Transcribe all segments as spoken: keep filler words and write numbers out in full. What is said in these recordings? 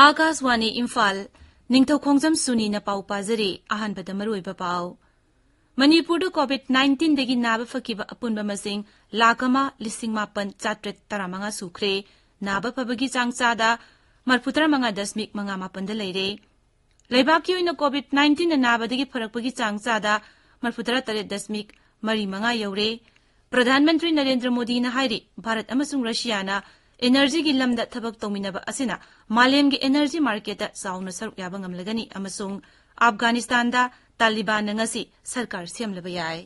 ꯑꯥꯀꯥꯁꯋꯥꯅꯤ ꯏꯝꯐꯥꯜ, ꯅꯤꯡꯊꯧꯈꯣꯡꯖꯝ ꯁꯨꯅꯤꯅ ꯄꯥꯎ ꯄꯥꯖꯔꯤ꯫ ꯑꯍꯥꯟꯕꯗ ꯃꯔꯨꯑꯣꯏꯕ ꯄꯥꯎ꯫ ꯃꯅꯤꯄꯨꯔꯗ COVID nineteenꯗꯒꯤ ꯅꯥꯕ ꯐꯈꯤꯕ ꯑꯄꯨꯟꯕ ꯃꯁꯤꯡ ꯂꯥꯈ ꯑꯃ ꯂꯤꯁꯤꯡ ꯃꯥꯄꯟ ꯆꯥꯇ꯭ꯔꯦꯠ ꯇꯔꯥꯃꯉꯥ ꯁꯨꯈ꯭ꯔꯦ꯫ ꯅꯥꯕ ꯐꯕꯒꯤ ꯆꯥꯡ ꯆꯥꯗ ꯃꯔꯐꯨꯇꯔꯥ ꯃꯉꯥ ꯗꯁꯃꯤꯛ ꯃꯉꯥ ꯃꯥꯄꯟꯗ ꯂꯩꯔꯦ꯫ ꯂꯩꯕꯥꯛꯀꯤ ꯑꯣꯏꯅ COVID nineteenꯅ ꯅꯥꯕꯗꯒꯤ ꯐꯔꯛꯄꯒꯤ ꯆꯥꯡ ꯆꯥꯗ ꯃꯔꯐꯨꯇꯔꯥ ꯇꯔꯦꯠ ꯗꯁꯃꯤꯛ ꯃꯔꯤ ꯃꯉꯥ ꯌꯧꯔꯦ꯫ ꯄ꯭ꯔꯙꯥꯟ ꯃꯟꯇ꯭ꯔꯤ ꯅꯔꯦꯟꯗ꯭ꯔ ꯃꯣꯗꯤꯅ ꯍꯥꯏꯔꯤ, ꯚꯥꯔꯠ ꯑꯃꯁꯨꯡ ꯔꯁꯤꯌꯥꯅ energyꯒꯤ ꯂꯝꯗ ꯊꯕꯛ ꯇꯧꯃꯤꯟꯅꯕ ꯑꯁꯤꯅ ꯃꯥꯂꯦꯝꯒꯤ energy marketꯇ ꯆꯥꯎꯅ ꯁꯔꯨꯛ ꯌꯥꯕ ꯉꯝꯂꯒꯅꯤ ꯑꯃꯁꯨꯡ ꯑꯐꯒꯥꯅꯤꯁꯇꯥꯟꯗ ꯇꯥꯂꯤꯕꯥꯟꯅ ꯉꯁꯤ ꯁꯔꯀꯥꯔ ꯁꯦꯝꯂꯕ ꯌꯥꯏ꯫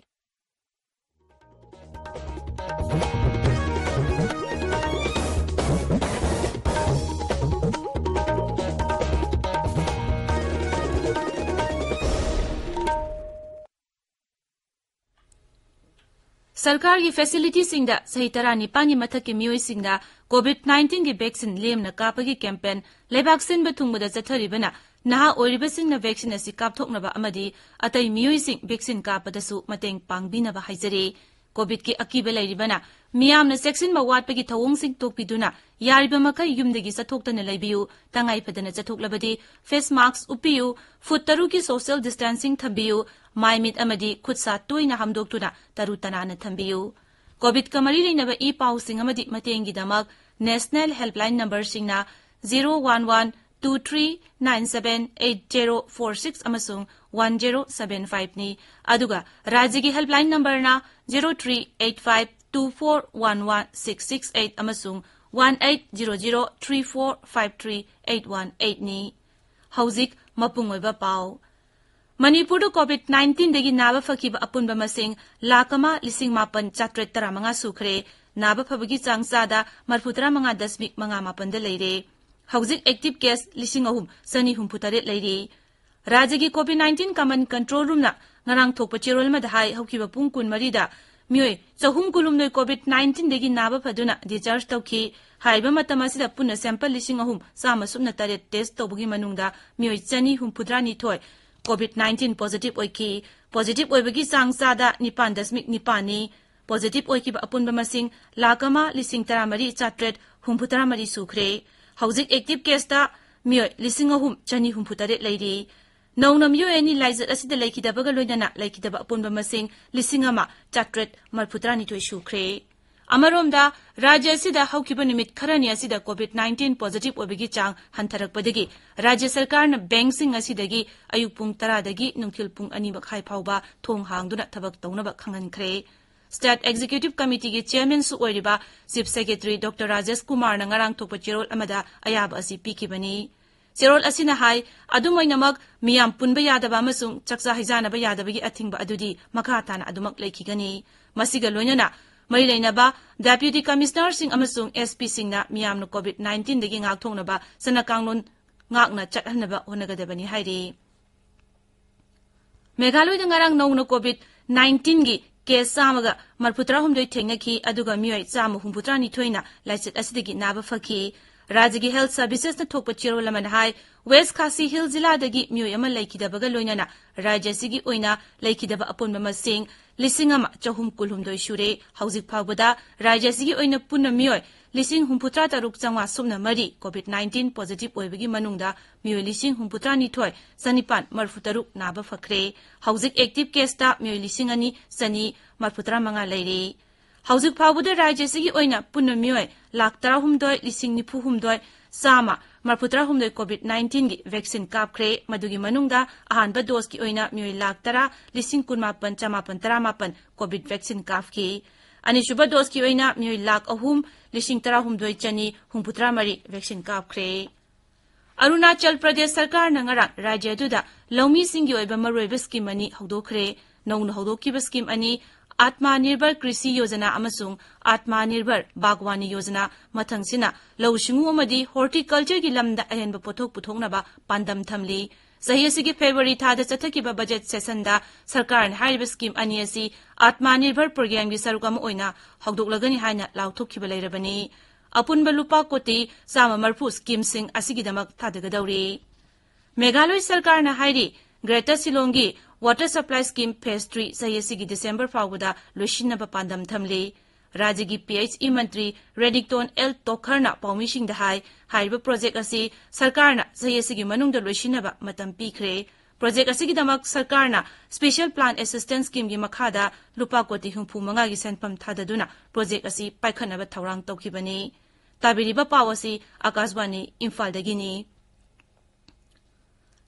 ꯁꯔꯀꯥꯔꯒꯤ facilityꯁꯤꯡꯗ ꯆꯍꯤ ꯇꯔꯥꯅꯤꯄꯥꯟꯒꯤ ꯃꯊꯛꯀꯤ ꯃꯤꯑꯣꯏꯁꯤꯡꯗ COVID nineteenꯒꯤ vaccine ꯂꯦꯝꯅ ꯀꯥꯞꯄꯒꯤ campaign ꯂꯩꯕꯥꯛ ꯁꯤꯟꯕ ꯊꯨꯡꯕꯗ ꯆꯠꯊꯔꯤꯕꯅ ꯅꯍꯥ ꯑꯣꯏꯔꯤꯕꯁꯤꯡꯅ vaccine ꯑꯁꯤ ꯀꯥꯞꯊꯣꯛꯅꯕ ꯑꯃꯗꯤ ꯑꯇꯩ ꯃꯤꯑꯣꯏꯁꯤꯡ vaccine ꯀꯥꯞꯄꯗꯁꯨ ꯃꯇꯦꯡ ꯄꯥꯡꯕꯤꯅꯕ ꯍꯥꯏꯖꯔꯤ꯫ COVIDꯀꯤ ꯑꯀꯤꯕ ꯂꯩꯔꯤꯕꯅ ꯃꯤꯌꯥꯝꯅ ꯆꯦꯛꯁꯤꯟꯕ ꯋꯥꯠꯄꯒꯤ ꯊꯧꯑꯣꯡꯁꯤꯡ ꯇꯣꯛꯄꯤꯗꯨꯅ ꯌꯥꯔꯤꯕ ꯃꯈꯩ ꯌꯨꯝꯗꯒꯤ ꯆꯠꯊꯣꯛꯇꯅ ꯂꯩꯕꯤꯌꯨ꯫ ꯇꯉꯥꯏ ꯐꯗꯅ ꯆꯠꯊꯣꯛꯂꯕꯗꯤ face mask ꯎꯞꯄꯤꯌꯨ, ꯐꯨꯠ ꯇꯔꯨꯛꯀꯤ social distancing ꯊꯝꯕꯤꯌꯨ, ꯃꯥꯏ ꯃꯤꯠ ꯑꯃꯗꯤ ꯈꯨꯠ ꯁꯥ ꯇꯣꯏꯅ ꯍꯥꯝꯗꯣꯛꯇꯨꯅ ꯇꯔꯨ ꯇꯅꯥꯟꯅ ꯊꯝꯕꯤꯌꯨ꯫ COVIDꯀ ꯃꯔꯤ ꯂꯩꯅꯕ ꯏ ꯄꯥꯎꯁꯤꯡ ꯑꯃꯗꯤ ꯃꯇꯦꯡꯒꯤꯗꯃꯛ national helpline numberꯁꯤꯡꯅ zero one one two three nine seven eight zero four six ꯑꯃꯁꯨꯡ one zero seven fiveꯅꯤ꯫ ꯑꯗꯨꯒ ꯔꯥꯖ꯭ꯌꯒꯤ helpline numberꯅ zero three eight five two four one one six six eight ꯑꯃꯁꯨꯡ one eight zero zero three four five three eight one eightꯅꯤ꯫ ꯍꯧꯖꯤꯛ ꯃꯄꯨꯡ ꯑꯣꯏꯕ ꯄꯥꯎ꯫ ꯃꯅꯤꯄꯨꯔꯗ COVID nineteenꯗꯒꯤ ꯅꯥꯕ ꯐꯈꯤꯕ ꯑꯄꯨꯟꯕ ꯃꯁꯤꯡ ꯂꯥꯈ ꯑꯃ ꯂꯤꯁꯤꯡ ꯃꯥꯄꯟ ꯆꯥꯇ꯭ꯔꯦꯠ ꯇꯔꯥꯃꯉꯥ ꯁꯨꯈ꯭ꯔꯦ꯫ ꯅꯥꯕ ꯐꯕꯒꯤ ꯆꯥꯡ ꯆꯥꯗ ꯃꯔꯐꯨꯇꯔꯥ ꯃꯉꯥ ꯗꯁꯃꯤꯛ ꯃꯉꯥ ꯃꯥꯄꯟꯗ ꯂꯩꯔꯦ꯫ ꯍꯧꯖꯤꯛ active case ꯂꯤꯁꯤꯡ ꯑꯍꯨꯝ ꯆꯅꯤ ꯍꯨꯝꯐꯨ ꯇꯔꯦꯠ ꯂꯩꯔꯤ꯫ ꯔꯥꯖ꯭ꯌꯒꯤ COVID nineteen command control roomꯅ ꯉꯔꯥꯡ ꯊꯣꯛꯄ ꯆꯦꯔꯣꯜ ꯑꯃꯗ ꯍꯥꯏ, ꯍꯧꯈꯤꯕ ꯄꯨꯡ ꯀꯨꯟꯃꯔꯤꯗ ꯃꯤꯑꯣꯏ ꯆꯍꯨꯝ ꯀꯨꯟꯍꯨꯝꯗꯣꯏ COVID nineteenꯗꯒꯤ ꯅꯥꯕ ꯐꯗꯨꯅ discharge ꯇꯧꯈꯤ꯫ ꯍꯥꯏꯔꯤꯕ ꯃꯇꯝ ꯑꯁꯤꯗ ꯄꯨꯟꯅ sample ꯂꯤꯁꯤꯡ ꯑꯍꯨꯝ ꯆꯥꯝꯃ ꯁꯨꯞꯅ ꯇꯔꯦꯠ test ꯇꯧꯕꯒꯤ ꯃꯅꯨꯡꯗ ꯃꯤꯑꯣꯏ ꯆꯅꯤ ꯍꯨꯝꯐꯨꯇꯔꯥꯅꯤꯊꯣꯏ COVID nineteen positive ꯑꯣꯏꯈꯤ꯫ Positive ꯑꯣꯏꯕꯒꯤ ꯆꯥꯡ ꯆꯥꯗ ꯅꯤꯄꯥꯟ ꯗꯁꯃꯤꯛ ꯅꯤꯄꯥꯟꯅꯤ꯫ Positive ꯑꯣꯏꯈꯤꯕ ꯑꯄꯨꯟꯕ ꯃꯁꯤꯡ ꯂꯥꯈ ꯑꯃ ꯂꯤꯁꯤꯡ ꯇꯔꯥꯃꯔꯤ ꯆꯥꯇ꯭ꯔꯦꯠ ꯍꯨꯝꯐꯨꯇꯔꯥꯃꯔꯤ ꯁꯨꯈ꯭ꯔꯦ꯫ ꯍꯧꯖꯤꯛ active caseꯇ ꯃꯤꯑꯣꯏ ꯂꯤꯁꯤꯡ ꯑꯍꯨꯝ ꯆꯅꯤ ꯍꯨꯝꯐꯨ ꯇꯔꯦꯠ ꯂꯩꯔꯤ꯫ ꯅꯧꯅ ꯃꯤꯑꯣꯏ ꯑꯅꯤ ꯂꯥꯏꯆꯠ ꯑꯁꯤꯗ ꯂꯩꯈꯤꯗꯕꯒ ꯂꯣꯏꯅꯅ ꯂꯩꯈꯤꯗꯕ ꯑꯄꯨꯟꯕ ꯃꯁꯤꯡ ꯂꯤꯁꯤꯡ ꯑꯃ ꯆꯥꯇ꯭ꯔꯦꯠ ꯃꯔꯤꯐꯨ ꯇꯔꯥꯅꯤꯊꯣꯏ ꯁꯨꯈ꯭ꯔꯦ꯫ ꯑꯃꯔꯣꯝꯗ, ꯔꯥꯖ꯭ꯌ ꯑꯁꯤꯗ ꯍꯧꯈꯤꯕ ꯅꯨꯃꯤꯠ ꯈꯔꯅꯤ ꯑꯁꯤꯗ COVID nineteen positive ꯑꯣꯏꯕꯒꯤ ꯆꯥꯡ ꯍꯟꯊꯔꯛꯄꯗꯒꯤ ꯔꯥꯖ꯭ꯌ ꯁꯔꯀꯥꯔꯅ bank ꯁꯤꯡ ꯑꯁꯤꯗꯒꯤ ꯑꯌꯨꯛ ꯄꯨꯡ ꯇꯔꯥꯗꯒꯤ ꯅꯨꯡꯊꯤꯜ ꯄꯨꯡ ꯑꯅꯤ ꯃꯈꯥꯏ ꯐꯥꯎꯕ ꯊꯣꯡ ꯍꯥꯡꯗꯨꯅ ꯊꯕꯛ ꯇꯧꯅꯕ ꯈꯪꯍꯟꯈ꯭ꯔꯦ꯫ State Executive Committee ꯒꯤ chairman ꯁꯨ ꯑꯣꯏꯔꯤꯕ Chief Secretary Doctor ꯔꯥꯖꯦꯁ ꯀꯨꯃꯥꯔꯅ ꯉꯔꯥꯡ ꯊꯣꯛꯄ ꯆꯦꯔꯣꯜ ꯑꯃꯗ ꯑꯌꯥꯕ ꯑꯁꯤ ꯄꯤꯈꯤꯕꯅꯤ꯫ ꯆꯦꯔꯣꯜ ꯑꯁꯤꯅ ꯍꯥꯏ, ꯑꯗꯨꯝ ꯑꯣꯏꯅꯃꯛ ꯃꯤꯌꯥꯝ ꯄꯨꯟꯕ ꯌꯥꯗꯕ ꯑꯃꯁꯨꯡ ꯆꯥꯛꯆꯥ ꯍꯩꯖꯥꯅꯕ ꯌꯥꯗꯕꯒꯤ ꯑꯊꯤꯡꯕ ꯑꯗꯨꯗꯤ ꯃꯈꯥ ꯇꯥꯅ ꯑꯗꯨꯃꯛ ꯂꯩꯈꯤꯒꯅꯤ꯫ ꯃꯁꯤꯒ ꯂꯣꯏꯅꯅ ꯃꯔꯤ ꯂꯩꯅꯕ Deputy Commissioner ꯁꯤꯡ ꯑꯃꯁꯨꯡ S P ꯁꯤꯡꯅ ꯃꯤꯌꯥꯝꯅ COVID nineteen ꯗꯒꯤ ꯉꯥꯛꯊꯣꯛꯅꯕ ꯆꯠꯅ ꯀꯥꯡꯂꯣꯟ ꯉꯥꯛꯅ ꯆꯠꯍꯟꯅꯕ ꯍꯣꯠꯅꯒꯗꯕꯅꯤ ꯍꯥꯏꯔꯤ꯫ ꯃꯦꯘꯥꯂꯣꯏꯗ ꯉꯔꯥꯡ ꯅꯧꯅ COVID nineteen ꯒꯤ case ꯆꯥꯝꯃꯒ ꯃꯔꯤꯐꯨ ꯇꯔꯥꯍꯨꯝꯗꯣꯏ ꯊꯦꯡꯅꯈꯤ, ꯑꯗꯨꯒ ꯃꯤꯑꯣꯏ ꯆꯥꯝꯃ ꯍꯨꯝꯐꯨꯇꯔꯥꯅꯤꯊꯣꯏꯅ ꯂꯥꯏꯆꯠ ꯑꯁꯤꯗꯒꯤ ꯅꯥꯕ ꯐꯈꯤ꯫ ꯔꯥꯖ꯭ꯌꯒꯤ Health Services ꯅ ꯊꯣꯛꯄ ꯆꯦꯔꯣꯜ ꯑꯃꯅ ꯍꯥꯏ, West Khasi Hills ꯖꯤꯂꯥꯗꯒꯤ ꯃꯤꯑꯣꯏ ꯑꯃ ꯂꯩꯈꯤꯗꯕꯒ ꯂꯣꯏꯅꯅ ꯔꯥꯖ꯭ꯌ ꯑꯁꯤꯒꯤ ꯑꯣꯏꯅ ꯂꯩꯈꯤꯗꯕ ꯑꯄꯨꯟꯕ ꯃꯁꯤꯡ ꯂꯤꯁꯤꯡ ꯑꯃ ꯆꯍꯨꯝ ꯀꯨꯟꯍꯨꯝꯗꯣꯏ ꯁꯨꯔꯦ꯫ ꯍꯧꯖꯤꯛ ꯐꯥꯎꯕꯗ ꯔꯥꯖ꯭ꯌ ꯑꯁꯤꯒꯤ ꯑꯣꯏꯅ ꯄꯨꯟꯅ ꯃꯤꯑꯣꯏ ꯂꯤꯁꯤꯡ ꯍꯨꯝꯐꯨꯇꯔꯥ ꯇꯔꯨꯛ ꯆꯥꯝꯃꯉꯥ ꯁꯨꯞꯅ ꯃꯔꯤ COVID nineteen positive ꯑꯣꯏꯕꯒꯤ ꯃꯅꯨꯡꯗ ꯃꯤꯑꯣꯏ ꯂꯤꯁꯤꯡ ꯍꯨꯝꯐꯨꯇꯔꯥꯅꯤꯊꯣꯏ ꯆꯅꯤꯄꯥꯟ ꯃꯔꯤꯐꯨ ꯇꯔꯨꯛ ꯅꯥꯕ ꯐꯈ꯭ꯔꯦ꯫ ꯍꯧꯖꯤꯛ active case ꯇ ꯃꯤꯑꯣꯏ ꯂꯤꯁꯤꯡ ꯑꯅꯤ ꯆꯅꯤ ꯃꯔꯤꯐꯨꯇꯔꯥ ꯃꯉꯥ ꯂꯩꯔꯤ꯫ ꯍꯧꯖꯤꯛ ꯐꯥꯎꯕꯗ ꯔꯥꯖ꯭ꯌ ꯑꯁꯤꯒꯤ ꯑꯣꯏꯅ ꯄꯨꯟꯅ ꯃꯤꯑꯣꯏ ꯂꯥꯈ ꯇꯔꯥꯍꯨꯝꯗꯣꯏ ꯂꯤꯁꯤꯡ ꯅꯤꯐꯨꯍꯨꯝꯗꯣꯏ ꯆꯥꯝꯃ ꯃꯔꯤꯐꯨ ꯇꯔꯥꯍꯨꯝꯗꯣꯏ COVID nineteen ꯒꯤ vaccine ꯀꯥꯞꯈ꯭ꯔꯦ꯫ ꯃꯗꯨꯒꯤ ꯃꯅꯨꯡꯗ ꯑꯍꯥꯟꯕ dose ꯀꯤ ꯑꯣꯏꯅ ꯃꯤꯑꯣꯏ ꯂꯥꯈ ꯇꯔꯥ ꯂꯤꯁꯤꯡ ꯀꯨꯟꯃꯥꯄꯟ ꯆꯃꯥꯄꯟ ꯇꯔꯥꯃꯥꯄꯟ COVID vaccine ꯀꯥꯞꯈꯤ꯫ ꯑꯅꯤꯁꯨꯕ dose ꯀꯤ ꯑꯣꯏꯅ ꯃꯤꯑꯣꯏ ꯂꯥꯈ ꯑꯍꯨꯝ ꯂꯤꯁꯤꯡ ꯇꯔꯥꯍꯨꯝꯗꯣꯏ ꯆꯅꯤ ꯍꯨꯝꯐꯨꯇꯔꯥ ꯃꯔꯤ vaccine ꯀꯥꯞꯈ꯭ꯔꯦ꯫ ꯑꯔꯨꯅꯥꯆꯜ ꯄ꯭ꯔꯗꯦꯁ ꯁꯔꯀꯥꯔꯅ ꯉꯔꯥꯡ ꯔꯥꯖ꯭ꯌ ꯑꯗꯨꯗ ꯂꯧꯃꯤꯁꯤꯡꯒꯤ ꯑꯣꯏꯕ ꯃꯔꯨꯑꯣꯏꯕ scheme ꯑꯅꯤ ꯍꯧꯗꯣꯛꯈ꯭ꯔꯦ꯫ ꯅꯧꯅ ꯍꯧꯗꯣꯛꯈꯤꯕ scheme ꯑꯅꯤ, Atma Nirbhar Krishi Yojana ꯑꯃꯁꯨꯡ Atma Nirbhar Bagwani Yojana, ꯃꯊꯪꯁꯤꯅ ꯂꯧꯎ ꯁꯤꯡꯎ ꯑꯃꯗꯤ horticulture ꯒꯤ ꯂꯝꯗ ꯑꯍꯦꯟꯕ ꯄꯣꯠꯊꯣꯛ ꯄꯨꯊꯣꯛꯅꯕ ꯄꯥꯟꯗꯝ ꯊꯝꯂꯤ꯫ ꯆꯍꯤ ꯑꯁꯤꯒꯤ February ꯊꯥꯗ ꯆꯠꯊꯈꯤꯕ budget session ꯗ ꯁꯔꯀꯥꯔꯅ ꯍꯥꯏꯔꯤꯕ scheme ꯑꯅꯤ ꯑꯁꯤ Atma Nirbhar Programme ꯒꯤ ꯁꯔꯨꯛ ꯑꯃ ꯑꯣꯏꯅ ꯍꯧꯗꯣꯛꯂꯒꯅꯤ ꯍꯥꯏꯅ ꯂꯥꯎꯊꯣꯛꯈꯤꯕ ꯂꯩꯔꯕꯅꯤ꯫ ꯑꯄꯨꯟꯕ ꯂꯨꯄꯥ ꯀꯣꯇꯤ ꯆꯥꯝꯃ ꯃꯔꯤꯐꯨ scheme ꯁꯤꯡ ꯑꯁꯤꯒꯤꯗꯃꯛ ꯊꯥꯗꯒꯗꯧꯔꯤ꯫ ꯃꯦꯘꯥꯂꯣꯏ ꯁꯔꯀꯥꯔꯅ ꯍꯥꯏꯔꯤ, Greater ꯁꯤꯂꯣꯡꯒꯤ water supply scheme phase three ꯆꯍꯤ ꯑꯁꯤꯒꯤ December ꯐꯥꯎꯕꯗ ꯂꯣꯏꯁꯤꯟꯅꯕ ꯄꯥꯟꯗꯝ ꯊꯝꯂꯤ꯫ ꯔꯥꯖ꯭ꯌꯒꯤ ꯄꯤ ꯑꯩꯆ ꯏ ꯃꯟꯇ꯭ꯔꯤ ꯔꯦꯗꯤꯛꯇꯣꯟ ꯑꯦꯜ ꯇꯣꯈꯔꯅ ꯄꯥꯎꯃꯤꯁꯤꯡꯗ ꯍꯥꯏ, ꯍꯥꯏꯔꯤꯕ ꯄ꯭ꯔꯣꯖꯦꯛ ꯑꯁꯤ ꯁꯔꯀꯥꯔꯅ ꯆꯍꯤ ꯑꯁꯤꯒꯤ ꯃꯅꯨꯡꯗ ꯂꯣꯏꯁꯤꯟꯅꯕ ꯃꯇꯝ ꯄꯤꯈ꯭ꯔꯦ꯫ ꯄ꯭ꯔꯣꯖꯦꯛ ꯑꯁꯤꯒꯤꯗꯃꯛ ꯁꯔꯀꯥꯔꯅ Special Plan Assistance Scheme ꯒꯤ ꯃꯈꯥꯗ ꯂꯨꯄꯥ ꯀꯣꯇꯤ ꯍꯨꯝꯐꯨ ꯃꯉꯥꯒꯤ ꯁꯦꯟꯐꯝ ꯊꯥꯗꯗꯨꯅ ꯄ꯭ꯔꯣꯖꯦꯛ ꯑꯁꯤ ꯄꯥꯏꯈꯠꯅꯕ ꯊꯧꯔꯥꯡ ꯇꯧꯈꯤꯕꯅꯤ꯫ ꯇꯥꯕꯤꯔꯤꯕ ꯄꯥꯎ ꯑꯁꯤ ꯑꯀꯥꯁꯕꯥꯅꯤ ꯏꯝꯐꯥꯜꯗꯒꯤꯅꯤ꯫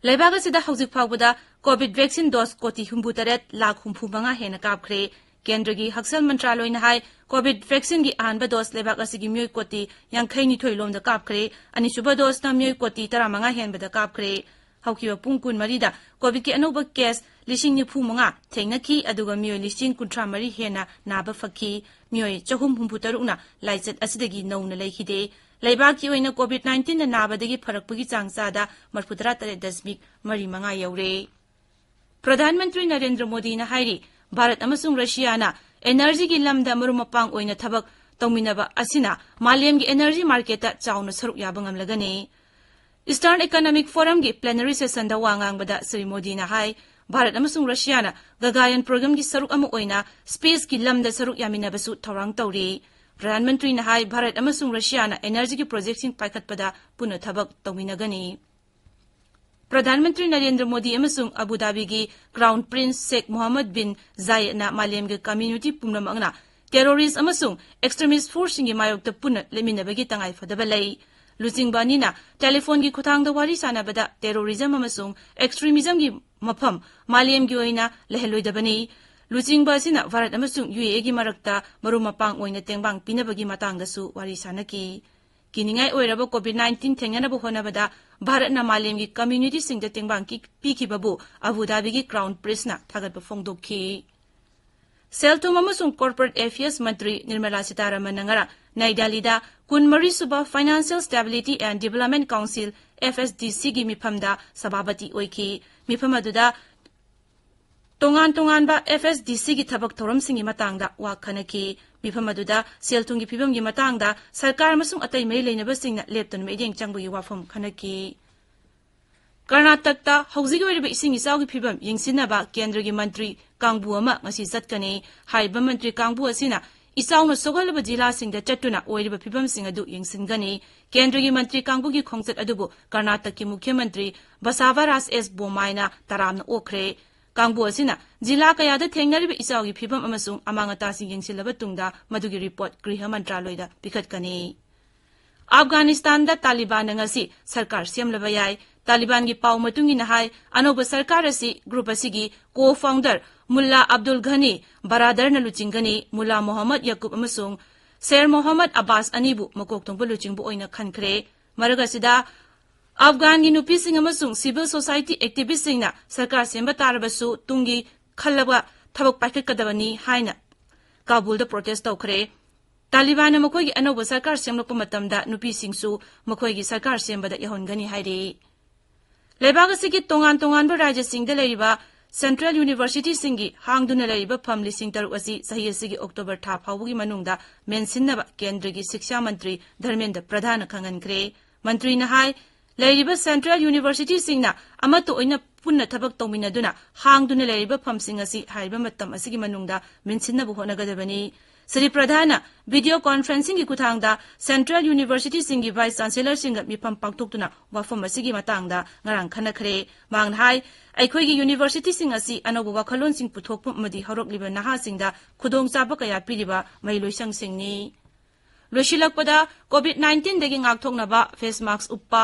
ꯂꯩꯕꯥꯛ ꯑꯁꯤꯗ ꯍꯧꯖꯤꯛ ꯐꯥꯎꯕꯗ ꯀꯣꯚꯤꯗ ꯚꯦꯛꯁꯤꯟ ꯗꯣꯁ ꯀꯣꯇꯤ ꯍꯨꯝꯐꯨ ꯇꯔꯦꯠ ꯂꯥꯈ ꯍꯨꯝꯐꯨ ꯃꯉꯥ ꯍꯦꯟꯅ ꯀꯥꯞꯈ꯭ꯔꯦ꯫ ꯀꯦꯟꯗ꯭ꯔꯒꯤ ꯍꯛꯁꯦꯜ ꯃꯟꯇ꯭ꯔꯥꯂꯣꯏꯅ ꯍꯥꯏ, ꯀꯣꯚꯤꯗ ꯚꯦꯛꯁꯤꯟꯒꯤ ꯑꯍꯥꯟꯕ ꯗꯣꯁ ꯂꯩꯕꯥꯛ ꯑꯁꯤꯒꯤ ꯃꯤꯑꯣꯏ ꯀꯣꯇꯤ ꯌꯥꯡꯈꯩ ꯅꯤꯊꯣꯏ ꯂꯣꯝꯗ ꯀꯥꯞꯈ꯭ꯔꯦ꯫ ꯑꯅꯤꯁꯨꯕ ꯗꯣꯁꯅ ꯃꯤꯑꯣꯏ ꯀꯣꯇꯤ ꯇꯔꯥ ꯃꯉꯥ ꯍꯦꯟꯕꯗ ꯀꯥꯞꯈ꯭ꯔꯦ꯫ ꯍꯧꯈꯤꯕ ꯄꯨꯡ ꯀꯨꯟ ꯃꯔꯤꯗ ꯀꯣꯚꯤꯗꯀꯤ ꯑꯅꯧꯕ ꯀꯦꯁ ꯂꯤꯁꯤꯡ ꯅꯤꯐꯨ ꯃꯉꯥ ꯊꯦꯡꯅꯈꯤ, ꯑꯗꯨꯒ ꯃꯤꯑꯣꯏ ꯂꯤꯁꯤꯡ ꯀꯨꯟꯊ꯭ꯔꯥ ꯃꯔꯤ ꯍꯦꯟꯅ ꯅꯥꯕ ꯐꯈꯤ꯫ ꯃꯤꯑꯣꯏ ꯆꯍꯨꯝ ꯍꯨꯝꯐꯨ ꯇꯔꯨꯛꯅ ꯂꯥꯏꯆꯠ ꯑꯁꯤꯗꯒꯤ ꯅꯧꯅ ꯂꯩꯈꯤꯗꯦ꯫ ꯂꯩꯕꯥꯛꯀꯤ ꯑꯣꯏꯅ ꯀꯣꯚꯤꯗ ꯅꯥꯏꯟꯇꯤꯟꯗ ꯅꯥꯕꯗꯒꯤ ꯐꯔꯛꯄꯒꯤ ꯆꯥꯡ ꯆꯥꯗ ꯃꯔꯤꯐꯨ ꯇꯔꯥ ꯇꯔꯦꯠ ꯗꯁꯃꯤꯛ ꯃꯔꯤ ꯃꯉꯥ ꯌꯧꯔꯦ꯫ ꯄ꯭ꯔꯙꯥꯟ ꯃꯟꯇ꯭ꯔꯤ ꯅꯔꯦꯟꯗ꯭ꯔ ꯃꯣꯗꯤꯅ ꯍꯥꯏꯔꯤ, ꯚꯥꯔꯠ ꯑꯃꯁꯨꯡ ꯔꯁꯤꯌꯥꯅ ꯑꯦꯅꯔꯖꯤꯒꯤ ꯂꯝꯗ ꯃꯔꯨꯞ ꯃꯄꯥꯡ ꯑꯣꯏꯅ ꯊꯕꯛ ꯇꯧꯃꯤꯟꯅꯕ ꯑꯁꯤꯅ ꯃꯥꯂꯦꯝꯒꯤ ꯑꯦꯅꯔꯖꯤ ꯃꯥꯔꯀꯦꯠꯇ ꯆꯥꯎꯅ ꯁꯔꯨꯛ ꯌꯥꯕ ꯉꯝꯂꯒꯅꯤ꯫ Eastern Economic Forumꯒꯤ plenary sessionꯗ ꯋꯥ ꯉꯥꯡꯕꯗ ꯁ꯭ꯔꯤ ꯃꯣꯗꯤꯅ ꯍꯥꯏ, ꯚꯥꯔꯠ ꯑꯃꯁꯨꯡ ꯔꯁꯤꯌꯥꯅ ꯒꯒꯥꯌꯥꯟ programꯒꯤ ꯁꯔꯨꯛ ꯑꯃ ꯑꯣꯏꯅ spaceꯀꯤ ꯂꯝꯗ ꯁꯔꯨꯛ ꯌꯥꯃꯤꯟꯅꯕꯁꯨ ꯊꯧꯔꯥꯡ ꯇꯧꯔꯤ꯫ ꯄ꯭ꯔꯙꯥꯟ ꯃꯟꯇ꯭ꯔꯤꯅ ꯍꯥꯏ, ꯚꯥꯔꯠ ꯑꯃꯁꯨꯡ ꯔꯁꯤꯌꯥꯅ ꯑꯦꯅꯔꯖꯤꯒꯤ ꯄ꯭ꯔꯣꯖꯦꯛꯁꯤꯡ ꯄꯥꯏꯈꯠꯄꯗ ꯄꯨꯟꯅ ꯊꯕꯛ ꯇꯧꯃꯤꯟꯅꯒꯅꯤ꯫ ꯄ꯭ꯔꯙꯥꯟ ꯃꯟꯇ꯭ꯔꯤ ꯅꯔꯦꯟꯗ꯭ꯔ ꯃꯣꯗꯤ ꯑꯃꯁꯨꯡ ꯑꯕꯨ ꯙꯥꯕꯤꯒꯤ Crown Prince Sheikh Mohammed bin Zayedꯅ ꯃꯥꯂꯦꯝꯒꯤ community ꯄꯨꯝꯅꯃꯛꯅ terrorist ꯑꯃꯁꯨꯡ extremist forceꯁꯤꯡꯒꯤ ꯃꯥꯌꯣꯛꯇ ꯄꯨꯟꯅ ꯂꯦꯞꯃꯤꯟꯅꯕꯒꯤ ꯇꯉꯥꯏꯐꯗꯕ ꯂꯩ꯫ ꯂꯨꯆꯤꯡꯕ ꯑꯅꯤꯅ telephoneꯒꯤ ꯈꯨꯠꯊꯥꯡꯗ ꯋꯥꯔꯤ ꯁꯥꯟꯅꯕꯗ terrorism ꯑꯃꯁꯨꯡ extremismꯒꯤ ꯃꯐꯝ ꯃꯥꯂꯦꯝꯒꯤ ꯑꯣꯏꯅ ꯂꯩꯍꯜꯂꯣꯏꯗꯕꯅꯤ꯫ ꯂꯨꯆꯤꯡꯕ ꯑꯁꯤꯅ ꯚꯥꯔꯠ ꯑꯃꯁꯨꯡ ꯌꯨ ꯑꯦ ꯏꯒꯤ ꯃꯔꯛꯇ ꯃꯔꯨꯞ ꯃꯄꯥꯡ ꯑꯣꯏꯅ ꯇꯦꯡꯕꯥꯡ ꯄꯤꯅꯕꯒꯤ ꯃꯇꯥꯡꯗꯁꯨ ꯋꯥꯔꯤ ꯁꯥꯟꯅꯈꯤ꯫ ꯀꯤꯅꯤꯡꯉꯥꯏ ꯑꯣꯏꯔꯕ ꯀꯣꯚꯤꯗ ꯅꯥꯏꯟꯇꯤꯟ ꯊꯦꯡꯅꯅꯕ ꯍꯣꯠꯅꯕꯗ ꯚꯥꯔꯠꯅ ꯃꯥꯂꯦꯝꯒꯤ communityꯁꯤꯡꯗ ꯇꯦꯡꯕꯥꯡ ꯀꯤ-, ꯄꯤꯈꯤꯕꯕꯨ ꯑꯕꯨ ꯙꯥꯕꯤꯒꯤ Crown Princeꯅ ꯊꯥꯒꯠꯄ ꯐꯣꯡꯗꯣꯛꯈꯤ꯫ ꯁꯦꯜ ꯊꯨꯝ ꯑꯃꯁꯨꯡ corporate affairs ꯃꯟꯇ꯭ꯔꯤ ꯅꯤꯔꯃꯂꯥ ꯁꯤꯇꯥꯔꯥꯃꯟꯅ ꯉꯔꯥꯡ ꯅꯩ ꯗꯦꯜꯂꯤꯗ ꯀꯨꯟꯃꯔꯤ ꯁꯨꯕ Financial Stability and Development Council, F S D Cꯒꯤ ꯃꯤꯐꯝꯗ ꯁꯚꯥꯄꯇꯤ ꯑꯣꯏꯈꯤ꯫ ꯃꯤꯐꯝ ꯑꯗꯨꯗ ꯇꯣꯉꯥꯟ ꯇꯣꯉꯥꯟꯕ F S D Cꯒꯤ ꯊꯕꯛ ꯊꯧꯔꯝꯁꯤꯡꯒꯤ ꯃꯇꯥꯡꯗ ꯋꯥ ꯈꯟꯅꯈꯤ꯫ ꯃꯤꯐꯝ ꯑꯗꯨꯗ ꯁꯦꯜ ꯊꯨꯝꯒꯤ ꯐꯤꯕꯝꯒꯤ ꯃꯇꯥꯡꯗ ꯁꯔꯀꯥꯔ ꯑꯃꯁꯨꯡ ꯑꯇꯩ ꯃꯔꯤ ꯂꯩꯅꯕꯁꯤꯡꯅ ꯂꯦꯞꯇꯅ ꯃꯤꯠꯌꯦꯡ ꯆꯪꯕꯒꯤ ꯋꯥꯐꯝ ꯈꯟꯅꯈꯤ꯫ ꯀꯔꯅꯥꯇꯛꯇ ꯍꯧꯖꯤꯛ ꯑꯣꯏꯔꯤꯕ ꯏꯁꯤꯡ ꯏꯆꯥꯎꯒꯤ ꯐꯤꯕꯝ ꯌꯦꯡꯁꯤꯟꯅꯕ ꯀꯦꯟꯗ꯭ꯔꯒꯤ ꯃꯟꯇ꯭ꯔꯤ ꯀꯥꯡꯕꯨ ꯑꯃ ꯉꯁꯤ ꯆꯠꯀꯅꯤ꯫ ꯍꯥꯏꯔꯤꯕ ꯃꯟꯇ꯭ꯔꯤ ꯀꯥꯡꯕꯨ ꯑꯁꯤꯅ ꯏꯆꯥꯎꯅ ꯁꯣꯛꯍꯜꯂꯕ ꯖꯤꯂꯥꯁꯤꯡꯗ ꯆꯠꯇꯨꯅ ꯑꯣꯏꯔꯤꯕ ꯐꯤꯕꯝꯁꯤꯡ ꯑꯗꯨ ꯌꯦꯡꯁꯤꯟꯒꯅꯤ꯫ ꯀꯦꯟꯗ꯭ꯔꯒꯤ ꯃꯟꯇ꯭ꯔꯤ ꯀꯥꯡꯕꯨꯒꯤ ꯈꯣꯡꯆꯠ ꯑꯗꯨꯕꯨ ꯀꯔꯅꯥꯇꯛꯀꯤ ꯃꯨꯈ꯭ꯌ ꯃꯟꯇ꯭ꯔꯤ ꯕꯁꯥꯚꯥꯔꯥꯖ ꯑꯦꯁ ꯕꯣꯝꯃꯥꯏꯅ ꯇꯔꯥꯝꯅ ꯑꯣꯛꯈ꯭ꯔꯦ꯫ ꯀꯥꯡꯕꯨ ꯑꯁꯤꯅ ꯖꯤꯂꯥ ꯀꯌꯥꯗ ꯊꯦꯡꯅꯔꯤꯕ ꯏꯆꯥꯎꯒꯤ ꯐꯤꯕꯝ ꯑꯃꯁꯨꯡ ꯑꯃꯥꯡ ꯑꯇꯥꯁꯤꯡ ꯌꯦꯡꯁꯤꯜꯂꯕ ꯇꯨꯡꯗ ꯃꯗꯨꯒꯤ ꯔꯤꯄꯣꯔꯠ ꯒ꯭ꯔꯤꯍ ꯃꯟꯇ꯭ꯔꯥꯂꯣꯏꯗ ꯄꯤꯈꯠꯀꯅꯤ꯫ ꯑꯐꯒꯥꯅꯤꯁꯇꯥꯟꯗ ꯇꯥꯂꯤꯕꯥꯟꯅ ꯉꯁꯤ ꯁꯔꯀꯥꯔ ꯁꯦꯝꯂꯕ ꯌꯥꯏ꯫ ꯇꯥꯂꯤꯕꯥꯟꯒꯤ ꯄꯥꯎ ꯃꯇꯨꯡ ꯏꯟꯅ ꯍꯥꯏ, ꯑꯅꯧꯕ ꯁꯔꯀꯥꯔ ꯑꯁꯤ ꯒ꯭ꯔꯨꯞ ꯑꯁꯤꯒꯤ ꯀꯣ ꯐꯥꯎꯟꯗꯔ ꯃꯨꯜꯂꯥ ꯑꯕꯗꯨꯜ ꯘꯅꯤ ꯕꯔꯥꯗꯔꯅ ꯂꯨꯆꯤꯡꯒꯅꯤ꯫ ꯃꯨꯜꯂꯥ ꯃꯣꯍꯝꯃꯗ ꯌꯥꯀꯨꯕ ꯑꯃꯁꯨꯡ ꯁꯦꯔ ꯃꯣꯍꯝꯃꯗ ꯑꯕꯥꯁ ꯑꯅꯤꯕꯨ ꯃꯀꯣꯛ ꯊꯣꯡꯕ ꯂꯨꯆꯤꯡꯕ ꯑꯣꯏꯅ ꯈꯟꯈ꯭ꯔꯦ꯫ ꯃꯔꯛ ꯑꯁꯤꯗ, ꯑꯐꯒꯥꯟꯒꯤ ꯅꯨꯄꯤꯁꯤꯡ ꯑꯃꯁꯨꯡ ꯁꯤꯚꯤꯜ ꯁꯣꯁꯥꯏꯇꯤ ꯑꯦꯛꯇꯤꯚꯤꯁꯁꯤꯡꯅ ꯁꯔꯀꯥꯔ ꯁꯦꯝꯕ ꯇꯥꯔꯕꯁꯨ ꯇꯨꯡꯒꯤ ꯈꯜꯂꯒ ꯊꯕꯛ ꯄꯥꯏꯈꯠꯀꯗꯕꯅꯤ ꯍꯥꯏꯅ ꯀꯥꯕꯨꯜꯗ ꯄ꯭ꯔꯣꯇꯦꯁ ꯇꯧꯈ꯭ꯔꯦ꯫ ꯇꯥꯂꯤꯕꯥꯟꯅ ꯃꯈꯣꯏꯒꯤ ꯑꯅꯧꯕ ꯁꯔꯀꯥꯔ ꯁꯦꯝꯂꯛꯄ ꯃꯇꯝꯗ ꯅꯨꯄꯤꯁꯤꯡꯁꯨ ꯃꯈꯣꯏꯒꯤ ꯁꯔꯀꯥꯔ ꯁꯦꯝꯕꯗ ꯌꯥꯎꯍꯟꯒꯅꯤ ꯍꯥꯏꯔꯤ꯫ ꯂꯩꯕꯥꯛ ꯑꯁꯤꯒꯤ ꯇꯣꯉꯥꯟ ꯇꯣꯉꯥꯟꯕ ꯔꯥꯖ꯭ꯌꯁꯤꯡꯗ ꯂꯩꯔꯤꯕ ꯁꯦꯟꯇ꯭ꯔꯦꯜ ꯌꯨꯅꯤꯚꯔꯁꯤꯇꯤꯁꯤꯡꯒꯤ ꯍꯥꯡꯗꯨꯅ ꯂꯩꯔꯤꯕ ꯐꯝ ꯂꯤꯁꯤꯡ ꯇꯔꯨꯛ ꯑꯁꯤ ꯆꯍꯤ ꯑꯁꯤꯒꯤ ꯑꯣꯛꯇꯣꯕꯔ ꯊꯥ ꯐꯥꯎꯕꯒꯤ ꯃꯅꯨꯡꯗ ꯃꯦꯟꯁꯤꯟꯅꯕ ꯀꯦꯟꯗ꯭ꯔꯒꯤ ꯁꯤꯛꯁꯥ ꯃꯟꯇ꯭ꯔꯤ ꯙꯔꯃꯦꯟꯗ꯭ꯔ ꯄ꯭ꯔꯙꯥꯟꯅ ꯈꯪꯍꯟꯈ꯭ꯔꯦ꯫ ꯃꯟꯇ꯭ꯔꯤꯅ ꯍꯥꯏ, ꯂꯩꯔꯤꯕ ꯁꯦꯟꯇ꯭ꯔꯦꯜ ꯌꯨꯅꯤꯚꯔꯁꯤꯇꯤꯁꯤꯡꯅ ꯑꯃꯠꯇ ꯑꯣꯏꯅ ꯄꯨꯟꯅ ꯊꯕꯛ ꯇꯧꯃꯤꯟꯅꯗꯨꯅ ꯍꯥꯡꯗꯨꯅ ꯂꯩꯔꯤꯕ ꯐꯝꯁꯤꯡ ꯑꯁꯤ ꯍꯥꯏꯔꯤꯕ ꯃꯇꯝ ꯑꯁꯤꯒꯤ ꯃꯅꯨꯡꯗ ꯃꯦꯟꯁꯤꯟꯅꯕ ꯍꯣꯠꯅꯒꯗꯕꯅꯤ꯫ ꯁ꯭ꯔꯤ ꯄ꯭ꯔꯙꯥꯟꯅ ꯚꯤꯗꯤꯑꯣ ꯀꯣꯟꯐꯔꯦꯟꯁꯤꯡꯒꯤ ꯈꯨꯠꯊꯥꯡꯗ ꯁꯦꯟꯇ꯭ꯔꯦꯜ ꯌꯨꯅꯤꯚꯔꯁꯤꯇꯤꯁꯤꯡꯒꯤ ꯚꯥꯏꯁ ꯆꯥꯟꯁꯦꯂꯔꯁꯤꯡꯒ ꯃꯤꯐꯝ ꯄꯥꯡꯊꯣꯛꯇꯨꯅ ꯋꯥꯐꯝ ꯑꯁꯤꯒꯤ ꯃꯇꯥꯡꯗ ꯉꯔꯥꯡ ꯈꯟꯅꯈ꯭ꯔꯦ꯫ ꯃꯍꯥꯛꯅ ꯍꯥꯏ, ꯑꯩꯈꯣꯏꯒꯤ ꯌꯨꯅꯤꯚꯔꯁꯤꯇꯤꯁꯤꯡ ꯑꯁꯤ ꯑꯅꯧꯕ ꯋꯥꯈꯜꯂꯣꯟꯁꯤꯡ ꯄꯨꯊꯣꯛꯄ ꯑꯃꯗꯤ ꯍꯧꯔꯛꯂꯤꯕ ꯅꯍꯥꯁꯤꯡꯗ ꯈꯨꯗꯣꯡꯆꯥꯕ ꯀꯌꯥ ꯄꯤꯔꯤꯕ ꯃꯍꯩꯂꯣꯏꯁꯪꯁꯤꯡꯅꯤ꯫ ꯂꯣꯏꯁꯤꯜꯂꯛꯄꯗ, ꯀꯣꯚꯤꯗ ꯅꯥꯏꯟꯇꯤꯟꯗꯒꯤ ꯉꯥꯛꯊꯣꯛꯅꯕ ꯐꯦꯁ ꯃꯥꯛꯁ ꯎꯞꯄ,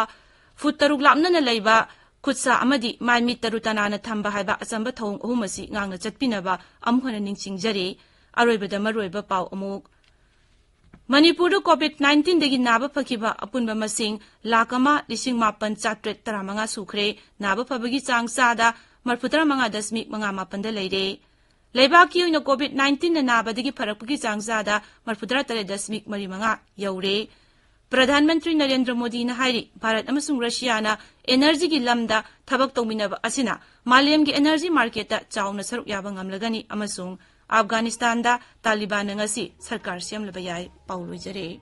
ꯐꯨꯠ ꯇꯔꯨꯛ ꯂꯥꯞꯅꯅ ꯂꯩꯕ, ꯈꯨꯠ ꯁꯥ ꯑꯃꯗꯤ ꯃꯥꯏ ꯃꯤꯠ ꯇꯔꯨ ꯇꯅꯥꯟꯅ ꯊꯝꯕ ꯍꯥꯏꯕ ꯑꯆꯝꯕ ꯊꯧꯑꯣꯡ ꯑꯍꯨꯝ ꯑꯁꯤ ꯉꯥꯛꯅ ꯆꯠꯄꯤꯅꯕ ꯑꯃꯨꯛ ꯍꯟꯅ ꯅꯤꯡꯁꯤꯡꯖꯔꯤ꯫ ꯑꯔꯣꯏꯕꯗ ꯃꯔꯨꯑꯣꯏꯕ ꯄꯥꯎ ꯑꯃꯨꯛ꯫ ꯃꯅꯤꯄꯨꯔꯗ ꯀꯣꯚꯤꯗ ꯅꯥꯏꯟꯇꯤꯟꯗꯒꯤ ꯅꯥꯕ ꯐꯈꯤꯕ ꯑꯄꯨꯟꯕ ꯃꯁꯤꯡ ꯂꯥꯈ ꯑꯃ ꯂꯤꯁꯤꯡ ꯃꯥꯄꯟ ꯆꯥꯇ꯭ꯔꯦꯠ ꯇꯔꯥꯃꯉꯥ ꯁꯨꯈ꯭ꯔꯦ꯫ ꯅꯥꯕ ꯐꯕꯒꯤ ꯆꯥꯡ ꯆꯥꯗ ꯃꯔꯐꯨꯇꯔꯥ ꯃꯉꯥ ꯗꯁꯃꯤꯛ ꯃꯉꯥ ꯃꯥꯄꯟꯗ ꯂꯩꯔꯦ꯫ ꯂꯩꯕꯥꯛꯀꯤ ꯑꯣꯏꯅ ꯀꯣꯚꯤꯗ ꯅꯥꯏꯟꯇꯤꯟꯅ ꯅꯥꯕꯗꯒꯤ ꯐꯔꯛꯄꯒꯤ ꯆꯥꯡ ꯆꯥꯗ ꯃꯔꯐꯨꯇꯔꯥ ꯇꯔꯦꯠ ꯗꯁꯃꯤꯛ ꯃꯔꯤ ꯃꯉꯥ ꯌꯧꯔꯦ꯫ ꯄ꯭ꯔꯙꯥꯟ ꯃꯟꯇ꯭ꯔꯤ ꯅꯔꯦꯟꯗ꯭ꯔ ꯃꯣꯗꯤꯅ ꯍꯥꯏꯔꯤ, ꯚꯥꯔꯠ ꯑꯃꯁꯨꯡ ꯔꯁꯤꯌꯥꯅ ꯑꯦꯅꯔꯖꯤꯒꯤ ꯂꯝꯗ ꯊꯕꯛ ꯇꯧꯃꯤꯟꯅꯕ ꯑꯁꯤꯅ ꯃꯥꯂꯦꯝꯒꯤ ꯑꯦꯅꯔꯖꯤ ꯃꯥꯔꯀꯦꯠꯇ ꯆꯥꯎꯅ ꯁꯔꯨꯛ ꯌꯥꯕ ꯉꯝꯂꯒꯅꯤ ꯑꯃꯁꯨꯡ ꯑꯐꯒꯥꯅꯤꯁꯇꯥꯟꯗ ꯇꯥꯂꯤꯕꯥꯟꯅ ꯉꯁꯤ ꯁꯔꯀꯥꯔ ꯁꯦꯝꯂꯕ ꯌꯥꯏ꯫ ꯄꯥꯎ ꯂꯣꯏꯖꯔꯦ꯫